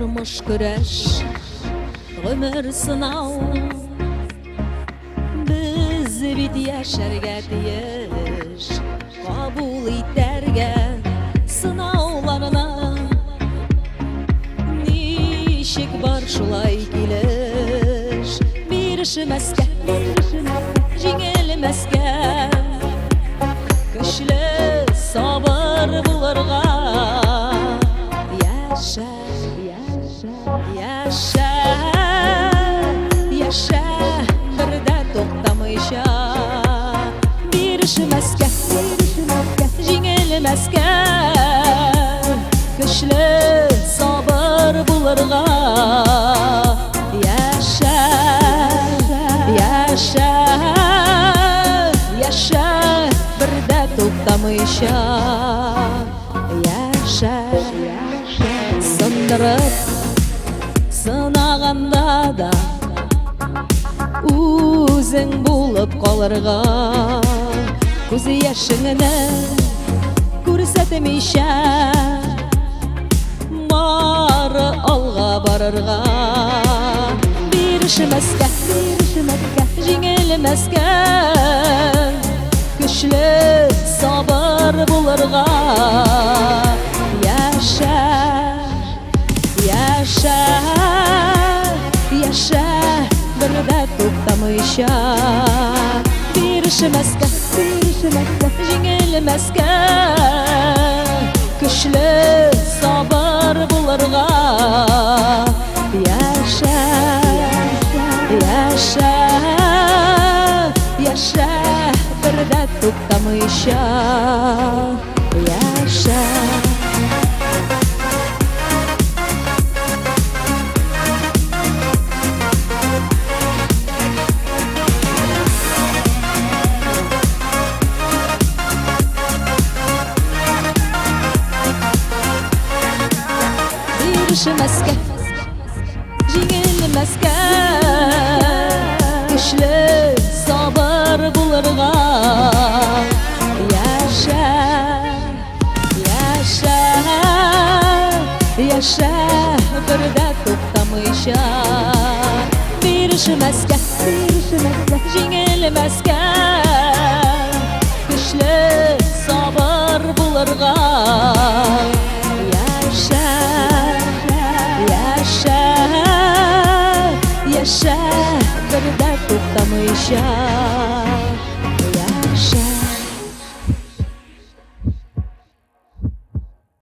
Тормыш көрәш, гомер сынау. Без бит яшәргә тиеш, кабул итәргә сынауларны. Ничек бар шулай килеш, бирешмәскә, җиңелмәскә. Көчле, сабыр булырга. Яшә, яшә, яшә, бер дә туктамыйча. Бирешмәскә, җиңелмәскә. Көчле, сабыр булырга. Яшә, яшә, яшә, бер дә туктамыйча. Яшә, сындырып, сынаганда да үзең булып калырга. Күз яшеңне күрсәтмичә, бары алга барырга. Бирешмәскә, җиңелмәскә. Көчле, сабыр булырга. Яшә, яшә, яшә, бер дә туктамыйча. Бирешмәскә, җиңелмәскә. Көчле, сабыр булырга. Яшә, яшә, яшә, бер дә туктамыйча. Яшә. Бирешмәскә, җиңелмәскә. Көчле, сабыр булырга. Яшә, яшә, яшә, бер дә туктамыйча. Бирешмәскә, җиңелмәскә. Көчле, сабыр булырга. Яшә, яшә, яшә, бер дә туктамыйча.